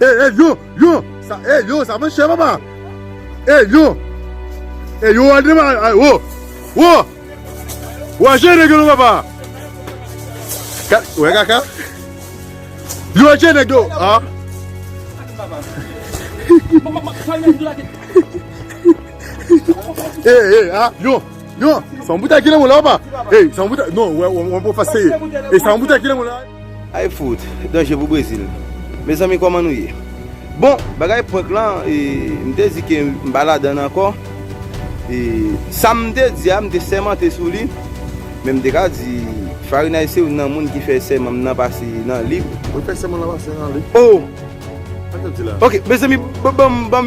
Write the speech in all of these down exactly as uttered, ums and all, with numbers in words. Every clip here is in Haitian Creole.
Ey, ey, yo, yo. Sa, ey, yo, sa pran chè, papa. Ey, yo. Ey, yo, antre, papa. Ay, wo. Wo. Wo, achte nèg yo, non, papa. Ka, wè, kaka. Yo, achte nèg yo. Ah. Ey, ey, ah, yo. Yo, sa yon boutèy ki nan men w la, papa. Ey, sa yon boutèy. Non, wè, wè, wè, pou fè seye. Ey, sa yon boutèy ki nan men w la. Ay fout, danje pou Brezil. Mezanmi, kòman nou ye? Bon, bagay prank lan, e, m te di ke m pa ladann ankò. E, sa m te di a, m te sèmante sou li. Men m te ka di, Farinay se youn nan moun ki fè sèman m nan pase nan lib. Mwen fè sèman lan pase nan lib. Oh! Sa k ap di la? Ok, mezanmi, ban, ban, ban,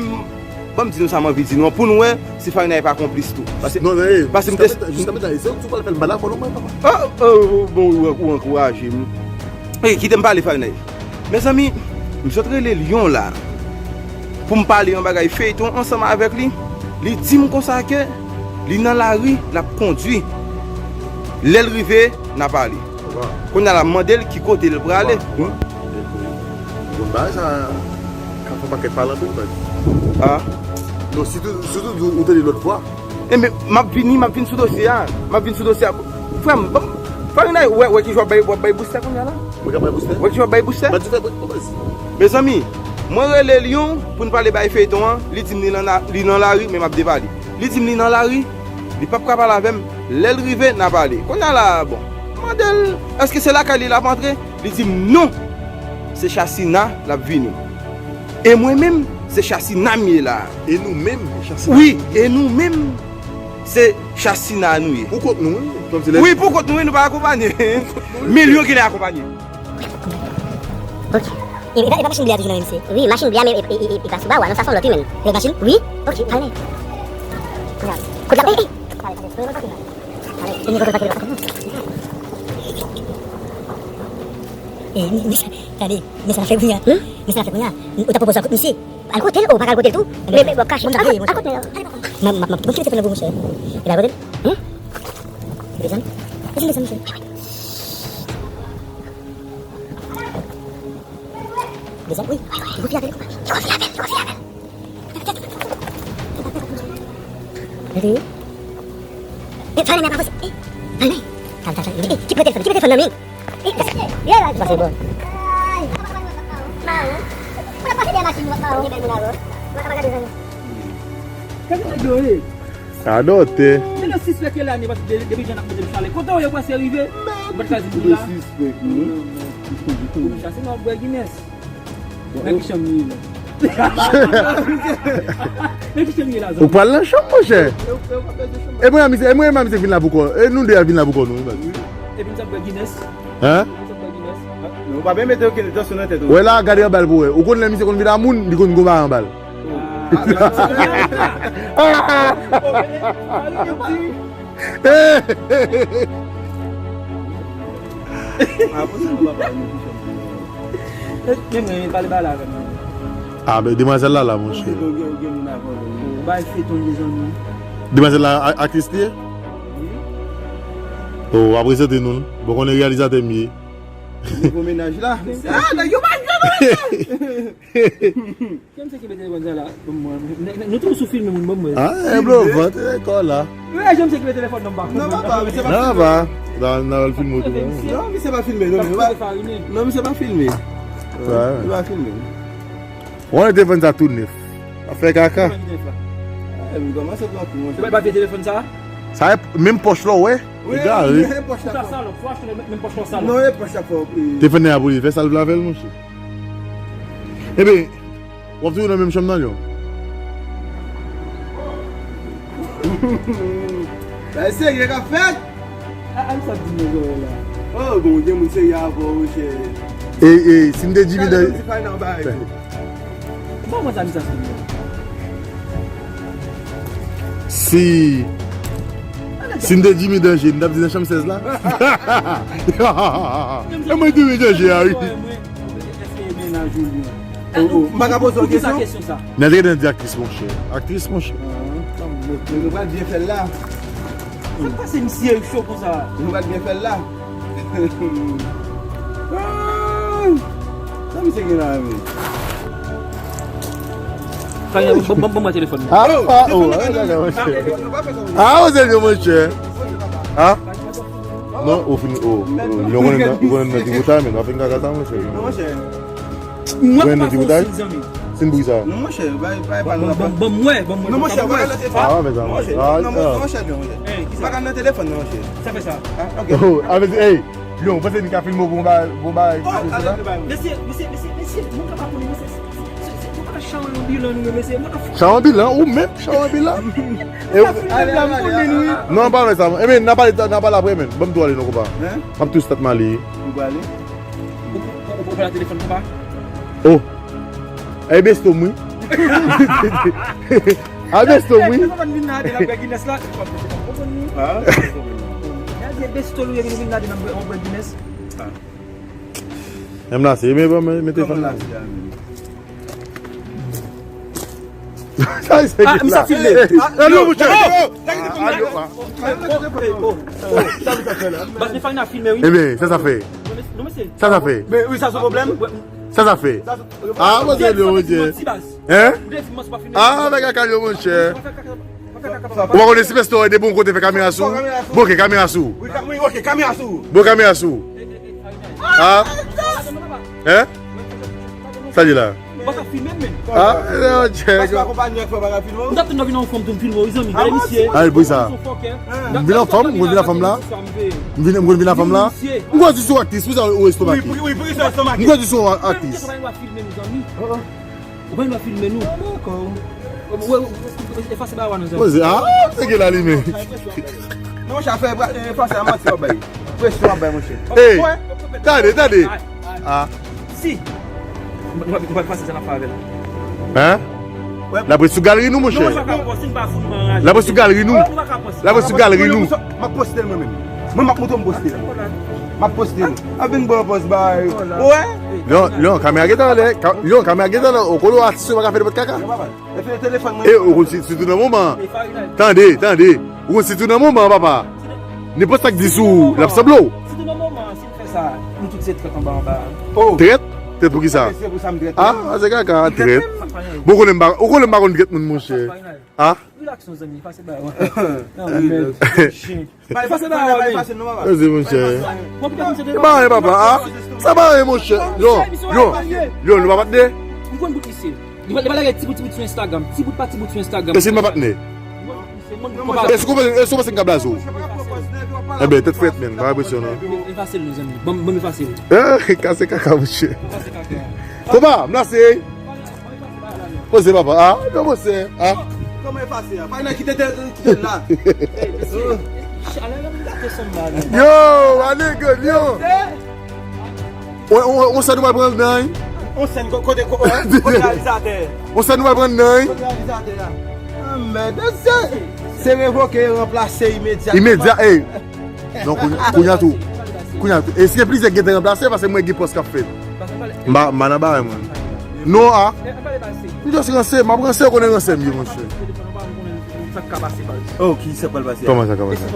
ban m di nou sa m anvi di nou an, pou nou wè si Farinay pa konplis tou. Pase, non, non, eh, pase m te jiskaprezan, jiskaprezan, se ou ki pral fè l, m pa dakò non, mwen, papa. Oh, oh, bon, ou, ou ankouraje m. Eh, kite m pale, Farinay. Mezanmi, m sot rele Lyon la pou m pale yon bagay feyton ansanm avèk li. Li di m konsa ke li nan lari, l ap kondui. Lè l rive, n a pale. Kounye a la, m mande l ki kote l prale. Bon bagay sa, ka fè pakèt pale anpil, baz. Ah. Non, sitou, sitou ou tande lòt vwa. Enben, m ap vini, m ap vin sou dosye a. M ap vin sou dosye a. Frè m, ban m, Farinay, wè, wè ki jan w ap bay, w ap bay boustè kounye a la. Mwen ka bay boustè? Wè ki jan w ap bay boustè? Mwen di fè boustè, baz. Mezanmi, mwen rele Lyon pou n pale bay feyton an. Li di m li nan la, li nan lari, men m ap depale. Li di m li nan lari, li p ap ka pale avè m. Lè l rive, n a pale. Kounye a la, bon, m mande l, èske se lakay li l ap antre? Li di m non, se Chasina l ap vini. E mwen menm, se Chasina m ye la. E nou menm, Chasina. Wi, e nou menm, se Chasina nou ye. Pou kont nou, wi, kòmsi lè. Wi, pou kont nou, wi, nou pa akonpanye. Milyon ki lè akonpanye. Ok. E, e pa, e pa machin blan toujou nan menm se? Wi, machin blan, men e, e, e, e pa sou ba w, non, sa se yon lòt wi menm. Lòt machin? Wi. Ok, ale. Kote la? Ey, ey. Pale, pale, pale. Pale, pale, pale, pale. Eh, mi, mi, tande, men sa n ap fè kounye a. Hmm? Men sa n ap fè kounye a. Ou ta pwopoze al kot misye. Al kote l, ou pa ka al kote l tou. Men, men, bon, kache. Al kot, al kot, men, al kot, men. M ap, m ap, m ap kite telefòn nan pou misye. Epi al kote l. Hmm? Desann. Desann, desann, misye. Desann, wi. Li konfye avè l, li konfye avè l, li konfye avè l. Gade. Eh, Fanny, men pa poze. Eh, Fanny. Tann, tann, tann. Eh, ki pran telefòn, ki pran telefòn nan men. Eh, eh, eh, la, pase bon. Ay, pase dèyè machin, papa. Ki bèl moun avè w. Mwen pa gade zanmi. Gade nèg yo, eh. Sa dote. Se nan sispèk ke l la, depi, depi jan n ap mete m chale. Kote w ye, w prèske rive. Mwen pa ka di m la. Sispèk, wi. Chase nan bwè Guinness. Men ki chanm li ye la. Men ki chanm li ye la, zanmi. Ou pral nan chanm, monchè. E mwen, misye, e mwen, misye vin la pou kò. E nou de a vin la pou kò nou, wi, baz. Epi n t ap bwè Guinness. Hein? Epi n t ap bwè Guinness. Men ou pa byen mete okenn tansyon nan tèt ou. Wè la, gade anba l pou wè. Ou konn lè misye konn vin a moun, li konn gon bagay anba l. Ah, ah, ah, ah. Men mwen, pale ba la avè m. Ah, men demwazèl la la, monchè. Ou gen, ou gen moun avè w. Ou bay feyton li, zanmi. Demwazèl la a-, aktris li ye? Wi. Oh, w ap prezante nou l. Bon, konnen reyalizatè m ye. Nouvo mennaj la. Ah, nèg yo pa jwe non, mesye. Janm se kenbe telefòn sa la, ban m wè. Nèg, nèg, nou toujou sou filme moun, ban m wè. Ah, e blo, vant e kò la. Wi, janm se kenbe telefòn nan, m pa konprann. Non, papa, misye pa filme. Non, misye pa filme tou. Non, misye pa filme, non, misye pa filme. Misye pa filme. Wè. Misye pa filme. Wè, telefòn sa tou nèf. Sa fè kaka. Eh, m kòmanse pran kou, monchè. Se pa, pa vye telefòn sa? Sa e menm pòch la, wè. Wi, egare. Menm pòch la. Sa salòp, fò achte menm, menm pòch la salòp. Non, e pòch la fò. Telefòn nan a pou li, fè sa l vle avè l, monchè. Ebyen, w ap toujou nan menm chanm nan, Lyon? Bagay serye k ap fèt. A, a, sa di nou zòrèy la. Oh, bon, gen moun serye avè w, chè. E, e, si m te Jimmy dan... Bon, mwen sa, mwen sa, mwen sa. Si, si m te Jimmy Danger, m t ap di nan chanm sèz la. E mwen Jimmy Danger a, wi. Èske e mennaj ou li? Oh, oh. M pa ka poze w kesyon? Nan te nan di aktris, monchè. Aktris, monchè. Ah, tann, nou pral byen fè l la. Sa k pase misye cho konsa? Nou pral byen fè l la. Ay! Sa misye gen la menm? Ban, ban, ban, ban mwen telefòn mwen. Ah, ah, oh, ah, kaka, monchè. Ah, ou se vye, monchè. Ah? Non, ou fin, oh, oh, ou konnen nan, ou konnen nan ti boutay, men w ap fin kaka sa, monchè. Non, monchè. Mwen pa fè yon siy, zanmi. Sin bri sa. Non, monchè, bay, bay, bay, bay. Ban mwen, ban mwen. Non, monchè, bay nan telefòn. Ah, mezanmi. Monchè, ah, non, ah. Monchè, non, monchè. Hey, kisa? Pa ka nan telefòn, non, monchè. Sa fè sa. Ah, ok. Oh, ah, men, hey, Lion, ou panse nou ka filme w pou yon bagay, pou yon bagay, oh, pou sa? Mesye, mesye, mesye, mesye, moun ka pa konnen, mesye. Se, se, se, nou pa ka chawon yon bilan, nou, mesye. Mwen ka fou. Chawon bilan, ou menm, chawon bilan. E ou... Ale, ale, ale, ale. Non, pa fè sa. Ebyen, n a pale, n a pale apre, men. Ban m tou ale, non, konpa. Hein? M ap tou stat m ale. Ou prale? Ou, ou, ou pran telefòn, konpa? Oh. Ay, besto m, wi. Ay, besto m, wi. Hey, nou pa vin nan ade la, Guinness la. Ah? Gade besto nou, vin nan ade nan Guinness. Ah. Menm la, se, men, men, men telefòn la. Sa, se... Ah, misye filme. Ah, non, non, non. Bas, men fay nan filme, wi. Ebyen, sa sa fè? Non, mesye. Sa sa fè? Men wi, sa se pwoblèm. Sa sa fè? Ah, monchè, Dieu, monchè. Hein? Ah, bagay kaka yo, monchè. Ou pa konnen si pastè de bon kote fè kamera sou? Bon, ok, kamera sou. Wi, ka-, wi, ok, kamera sou. Bon, kamera sou. Ah? Hein? Sa di la? Ah, monchè. Ay, pou sa. M vin an fòm, m vin an fòm la. M vin, m vin an fòm la. M gwa di sou aktris, pou sa ou estomake. M gwa di sou aktris. Ou pa gen dwa filme nou, zanmi. Ou pa gen dwa filme nou. Ou, ou, ou, efase ba wa nou, zanmi. Poze, ah, se gen la li menm. Non, monchè, afè, e, efase a manti w ap bay. Presyon w ap bay, monchè. Hey, tande, tande. Ah. Si. M, m, m pa panse sa n ap fè avè l. Hein? L ap ret sou galri nou, monchè. L ap ret sou galri nou. L ap ret sou galri nou. M ap poste l mwen menm. Mwen, m ap montre m poste l. M ap poste l. Ap vin pran pòz bay. Wè? Lion, Lion, kamera gentan anlè. Ka-, Lion, kamera gentan anlè. Ou konnen atis yo pa ka fè nenpòt kaka. E ou konn si, sitou nan moman. Tande, tande. Ou konn sitou nan moman, papa. Nenpòt sa k di sou ou, l ap sanble w. Sitou nan moman, si m fè sa, nou tout se trèt anba anba. Oh. Trèt? Trèt pou ki sa? Se pou sa m trèt. Ah, se kaka, trèt. Bon, ou konnen m pa, ou konnen m pa konn trèt moun, monchè. Ah? Relax, non, zanmi, efase ba wa. Non, men, chen. Efase ba wa, men. Efase, non, papa. Efase, monchè. Bon, pita, monchè, e pa anyen, papa, ah. Sa pa anyen, monchè. Yo, yo, yo, nou pa patnè? M konn bout misye. Li pa, li pa lage ti bout, ti bout sou Instagram. Ti bout pa ti bout sou Instagram. Èske nou pa patnè? Èske ou panse, èske ou panse m ka blaze w? Ebyen, tèt frèt, men, pa enpresyon, non. Efase l, mezanmi. Ban m, ban m efase l. Eh, kase kaka, monchè. Kase kaka. Konpa, m la se. Poze, papa. Ah, non, monchè. Ah. Kòman efase a? Pa nan kite, kite l la. Yo, ale, gad, yo. On, on, on sèn nou pral pran nan, wi. On sèn ko-, kote, ko-, kote reyalizatè? On sèn nou pral pran nan, wi. Kote reyalizatè a? Ah, mèd, se, se revoke, ranplase imedyatman. Imedyat, ey. Non, kounye, kounye a tou. Kounye a tou. E si gen plizyè ki gentan ranplase, paske mwen gen pòs k ap fèt. M pa, m pa nan bagay, mwen. Non, a. M just ranse, m ap ranse, ou konnen ranse m ye, monchè. Sa k ka pase, baz. Oh, ki sa k pral pase? Kòman sa k ka pase?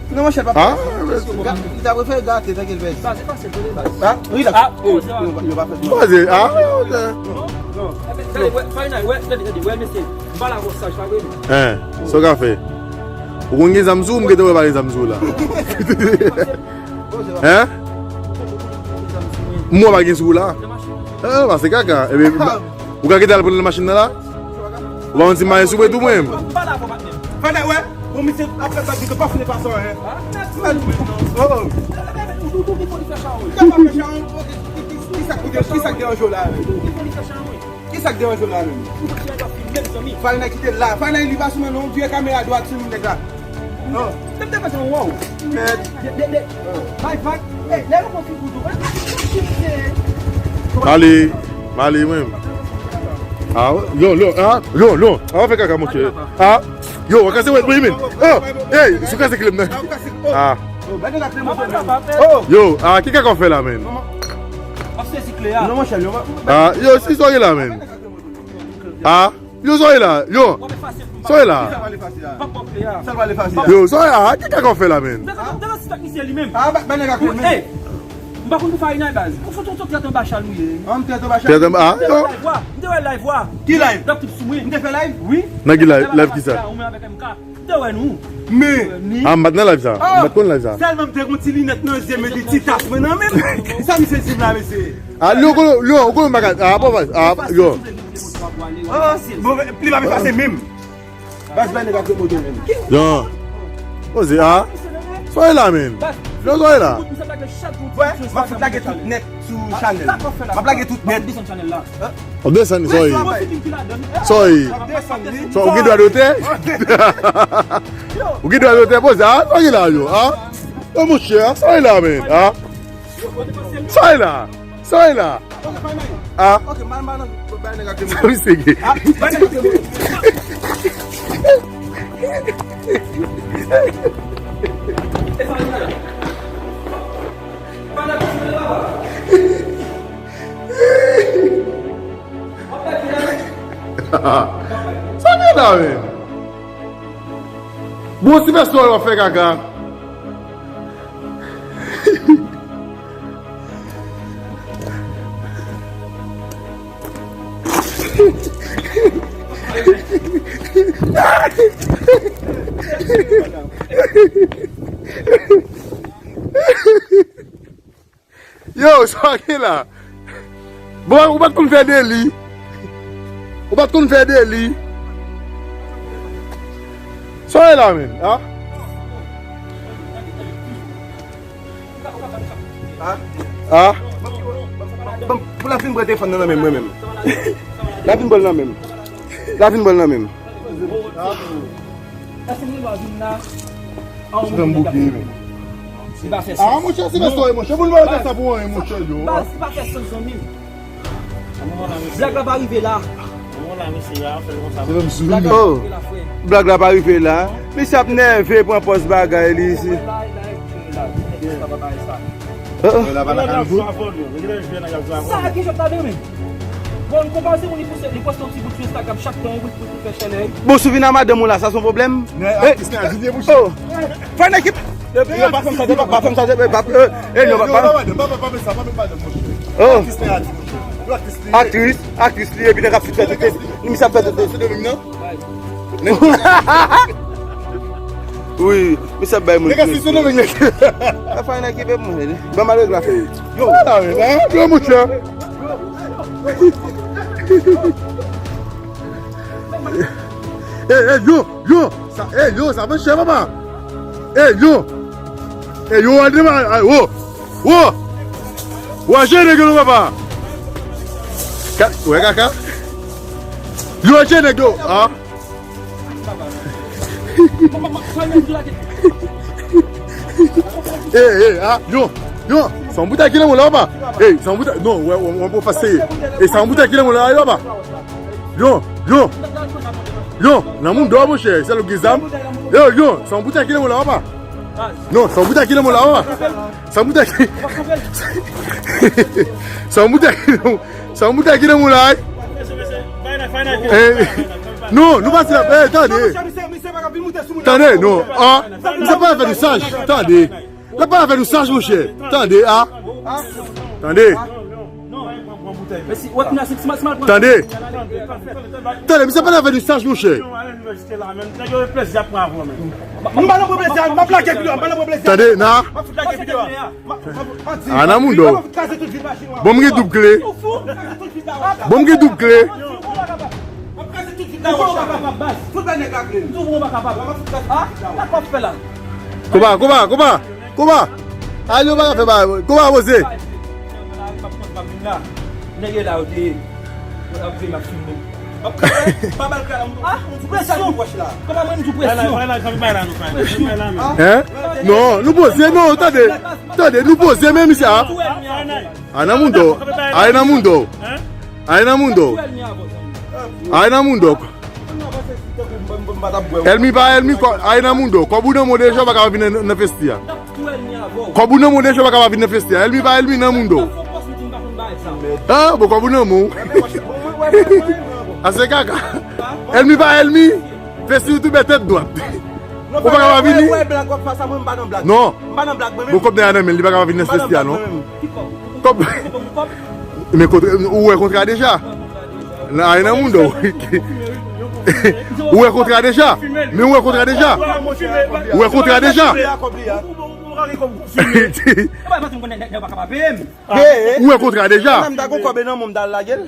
Non, monchè, pa. Ah, li ta prefere gate, tanke l pèdi. Baz, efase l, tande, baz. Ah, relax. Ah, oh, yo pa, yo pa fè. Poze, ah. Non, non. Tande, wè, fay nan, wè, tande, tande, wè, mesye. M pale avè w saj, pa vre, non? Hein, sa w ka fè? Ou konn gen zam sou ou, m gentan wè pa gen zam sou ou la. Hein? M wè pa gen sou ou la. Eh, pase kaka. Ebyen, ou ka kite al pran nan machin nan la? Ou pa konn si m pa gen sou mwen tou mwen menm. Fada, wè. Bon, misye ap fè bak, li pa fouye fason, hein. Oh. Li pa fè chawon, ok, ki, ki, ki, ki sa k, ki sa k deranje w la, hein? Kisa k deranje w la menm? Fayna kite l la. Fayna li pa sou mwen non. Vire kamera dwat sou nèg la. Non. Mèt. Male, male mwen. Ah, yo, yo, ah, yo, yo. Ah, w ap fè kaka, monchè. Ah, yo, w ap kase wèt mwen, men. Ah, hey, sou kase kle m nan. Ah. Yo, ah, ki kaka w fè la, men? Ah, yo, si sa w ye la, men. Ah, yo, sa w ye la, yo. Sa w ye la. Yo, sa w ye la, ah, ki kaka w fè la, men? M pa konn pou Farina baz. Ou fout ou trèt anba chal ou ye. An, m trèt anba chal. Trèt anba, ah, yo. M te wè live ou a. Ki live? Dòk tip sou mwen. M te fè live? Wi. Nan ki live? Live ki sa? Ou menm avèk M K. M te wè nou. Men. Ah, m pa t nan live sa. M pa t konn live sa. Sèlman m te gon ti linèt nan zye m epi ti tas mwen nan men m. Sa misye di m la, mesye? Ah, yo, yo, yo, yo, bagay. Ah, pa, ah, yo. Ah, bon, pli pa efase menm. Baz, bay nèg ak moto menm. Yo. Poze, ah. Soyez là, men. Yo, soyez là. Wè, m ap fout lage tout nèt sou chanèl. M ap lage tout nèt. Ou desann, soyez. Soyez. Ou gen dwa dotè? Ou gen dwa dotè, poze, ah, soyez là, yo, ah. Yo, monchè, soyez là, men, ah. Soyez là. Soyez là. Ah. Sa misye gen. Sa gen la, men? Bon, ti pastè w ap fè kaka. Yo, sa gen la? Bon, ou pa t konn fè deli. Ou pa t konn fè deli. Sa w ye la menm, a? A? Bon, pou l ap vin pran telefòn nan nan men mwen menm. L ap vin pran l nan men m. L ap vin pran l nan men m. Èske m gen dwa vin la? An, ou mwen bouke, men. Li pa fè sans. A, monchè, se mesye, monchè. Pou l pa fè sa pou anyen, monchè, yo. Baz, li pa fè sans, zanmi m. Blag la pa rive la. Blag la pa rive la, frè. Oh. Blag la pa rive la. Misye ap nève, pran pòz bagay li isi. Sa ki jwèt ladan men? Bon, n konpaze moun li poste, li poste yon ti bout sou Instagram chak tan, yon bout pou fè chalè. Bon, si w vin a madanm ou la, sa se yon pwoblèm? Men, eh, atis la, Didier Boucher. Oh. Fè yon ekip. Yo, pa fè m sa, pa, pa fè m sa, pa, eh, eh, non, pa, pa. Oh. Aktris, aktris li, epi nèg ap fè tout. Misye ap fè tout. Wi, misye ap bay moun. Nèg ap fè tout. Fè yon ekip pou mwen. Ban m al regle afè. Yo, la, yo, monchè. Eh, eh, yo, yo, sa, eh, yo, sa fè chè, papa. Eh, yo. Eh, yo, al devan, ay, wo, wo. Wo, al jere nèg yo, papa. Ka, wè, kaka. Yo, al jere nèg yo, a. Eh, eh, a, yo, yo, se yon boutèy ki nan men w la, papa. Eh, se yon boutèy, non, wè, wè, wè, pase. Eh, se yon boutèy ki nan men w la, papa. Yo, yo, yo, nan moun dò, monchè, se lòt ki zam. Yo, yo, se yon boutèy ki nan men w la, papa. Non, se yon boutèy ki nan men w la, papa. Se yon boutèy ki, se yon boutèy ki nan men w, se yon boutèy ki nan men w la, wi. Eh, non, nou pa di la, eh, tande. Tande, non, a, misye pa fè nou saj, tande. L ap pale avè nou saj, monchè. Tande, a. Tande. Tande. Tande, misye pale avè nou saj, monchè. Tande, na. A, nan moun dò. Bon, m gen doub kle. Bon, m gen doub kle. Koba, koba, koba. Koba! Al yo pa ka fè bagay, koba poze! Nèg yo la, yo te, yo ap veye m ap filme. Pa ba l kè la, m sou presyon. Kòman mwen m sou presyon? Hein? Non, nou poze, non, tande. Tande, nou poze, men misye a. A nan moun dò. A nan moun dò. A nan moun dò. A nan moun dò. Ènmi pa ènmi, kò, a nan moun dò. Kòb ou nan men w deja, ou pa ka vin nan, nan festi a. Kòb ou nan men w deja, ou pa ka vin nan festi a. Ènmi pa ènmi, nan moun dò. A, bon, kòb ou nan men w. A se kaka. Ènmi pa ènmi. Festi youtubè tèt dwat. Ou pa ka pa vini. Ou wè blag w ap fè sa, mwen m pa nan blag. Non. M pa nan blag mwen menm. Bon, kòb nèg la nan men l, li pa ka pa vin nan Celestia non. Ki kòb? Kòb. Ou konn kòb? Men kontra, ou wè kontra deja? Nan, ay nan moun do. Ou wè kontra deja? Men ou wè kontra deja? Ou wè kontra deja? Ou wè kontra deja? Mwen m ta gon kòb nan men m, m ta al lage l.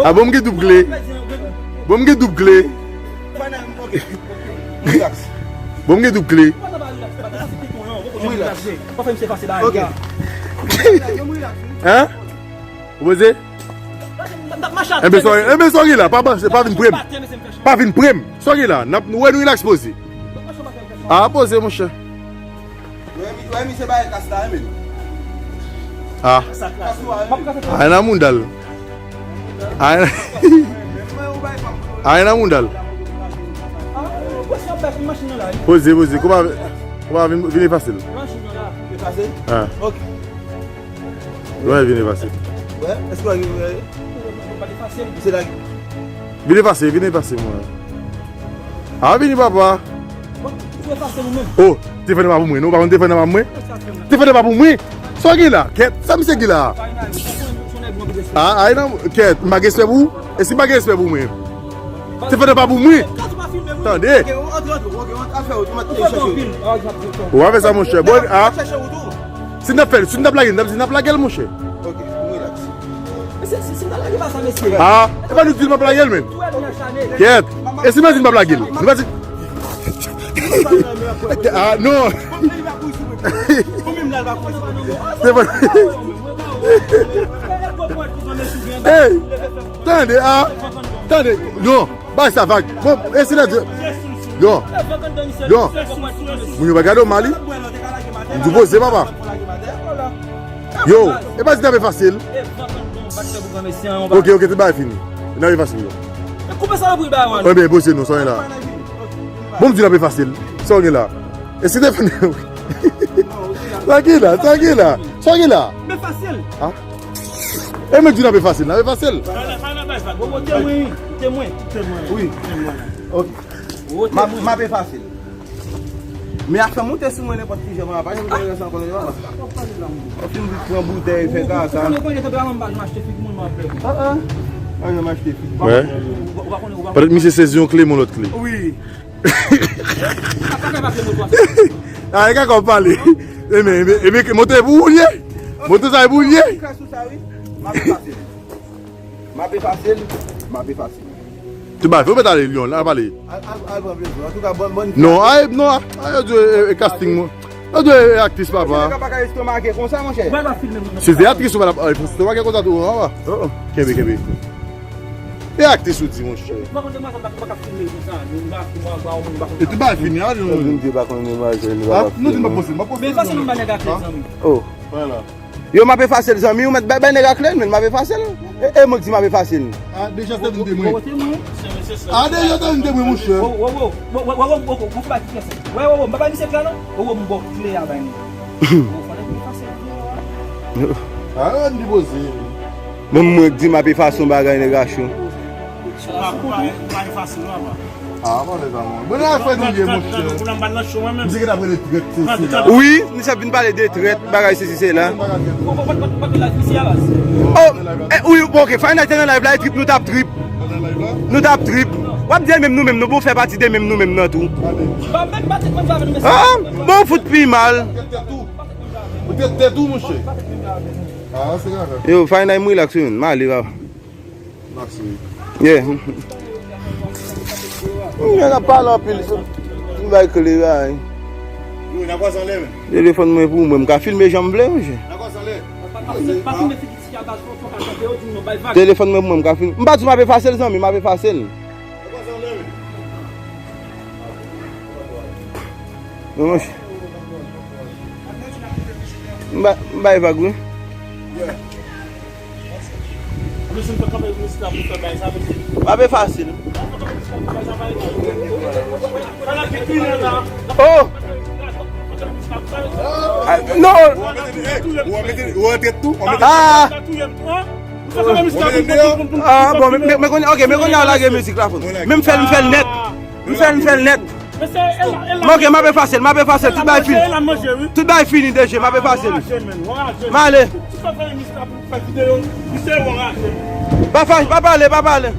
Ah, bon, m gen doub kle. Bon, m gen doub kle. Bon, m gen doub kle. Hein? Ou poze? Enben, sa, enben, sa w gen la. Pa, pa, pa vin pre m. Pa vin pre m. Sa w gen la. N ap, nou wè nou relax poze. Ah, poze, monchè. Wè, mi, wè, misye bay kas la, men. Ah. Ay nan mouda l. Ay, ay nan mouda l. Poze, poze. Kouman, kouman vin, vin efase l. Ah. Wè, vin efase. Wè, èske w a, wè? Se la. Vin efase, vin efase, mwen. A, vini, papa. Oh, te fè nan pa pou mwen, non? Ou pa konn te fè nan pa pou mwen? Te fè nan pa pou mwen? Sa w gen la? Kèt, sa misye gen la? A, ay, non, kèt, m pa gen respè pou ou? E si m pa gen respè pou mwen? Te fè nan pa pou mwen? Tande. Ou pa fè sa, monchè. Bon, a. Si n ap fè l, si n ap lage l, n ap di n ap lage l, monchè. Ok, relax. Ah, e pa nou di l m ap lage l, men. Kèt. E si m di n p ap lage l? Nou pa di. Ah, non. Se pa. Hey, tande, ah. Tande, non. Bay sa vag. Bon, e si n di. Yo. Yo. Moun yo pa gade w mal, wi. M di w poze, papa. Yo, e pa di n ap efase l. Ok, ok, tout bagay fini. N ap efase l, yo. Enben, poze nou, sa w gen la. Bon, m di n ap efase l. Sa w gen la. E si te fini. Sa w gen la, sa w gen la. Sa w gen la. Ah. E mwen di n ap efase l, n ap efase l. Bon, bon, temwen, temwen. Temwen. Wi. Ok. M ap, m ap efase l. Men afè moute sou mwen nenpòt ki jan, mwen pa janm te wè sa ankò, non. Ou fin pran boutèy, fè kaka. Ou konnen, konnen tanperaman m pa janm achte figi moun, m ap fè. Ah, ah. Pa janm achte figi. Wè. Ou pa konnen, ou pa konnen. Petèt misye sezi yon kle, men lòt kle. Wi. Ah, e kaka w pale. E men, e men, e men, moute pou ou l ye. Moute sa e pou ou l ye. M ap efase l. M ap efase l, m ap efase l. Ti bay, fè w mèt ale Lyon, la pale. Al, al, al pran plezi. Antouka, bòn, bòn. Non, ay, non, ay, yo di, e, e, casting, mwen. Yo di, e, aktris, papa. Nèg la pa ka estomake konsa, monchè. Si se aktris, ou pa t ap, ay, estomake konsa tou, papa. Oh, oh. Kenbe, kenbe. E aktris ou di, monchè. E tout bagay fini, a, nou. Nou di m pa poste, m pa poste. Oh. Vwala. Yo, m ap efase l, zanmi, ou mèt bay, bay nèg a kle l, men m ap efase l. E, e mwen k di m ap efase l. A, deja se vin temwen. A, deja se vin temwen, monchè. Wè, wè, m ba bay misye kle a, non? Wè, wè, m ba misye kle a, non? Wè, wè, m ba w kle a, bay nèg. Wè, fò nèg efase l, kle a. A, ann di poze. Menm mwen k di m ap efase yon bagay, nèg a cho. Ou pa, ou pa, ou pa efase l, non, papa. Ah, bon, lèzanmi. Bon, nan afè nou ye, monchè. M di ke t ap rele trèt, se, se la. Wi, misye ap vin pale de trèt, bagay sesi, sela. Oh, eh, wi, bon, ok, Fine Night te nan live la, e trip nou t ap trip. Nou t ap trip. W ap di menm nou menm, nou bon fè pati de menm nou menm nan tou. Ah, bon, fout pi mal. Yo, Fine Night, m relax, wi, m ale, papa. Yeah. Nèg ap pale anpil, m bay kle a. Telefòn mwen pou mwen, m ka filme jan m vle, monchè. Telefòn mwen pou mwen, m ka filme. M pa di w m ap efase l, zanmi, m ap efase l. Non, monchè. M ba, m bay vag, wi. M ap efase l. Oh! Ah, non! Ou antre tou? Ah! Ah, bon, men, men, men kounye, ok, men kounye a lage mizik la pou nou. Men m fè l, m fè l nèt. M fè l, m fè l nèt. Men ok, m ap efase l, m ap efase l, tout bagay fini. Tout bagay fini deja, m ap efase l. M ale. Pa, pa, pa pale, pa pale.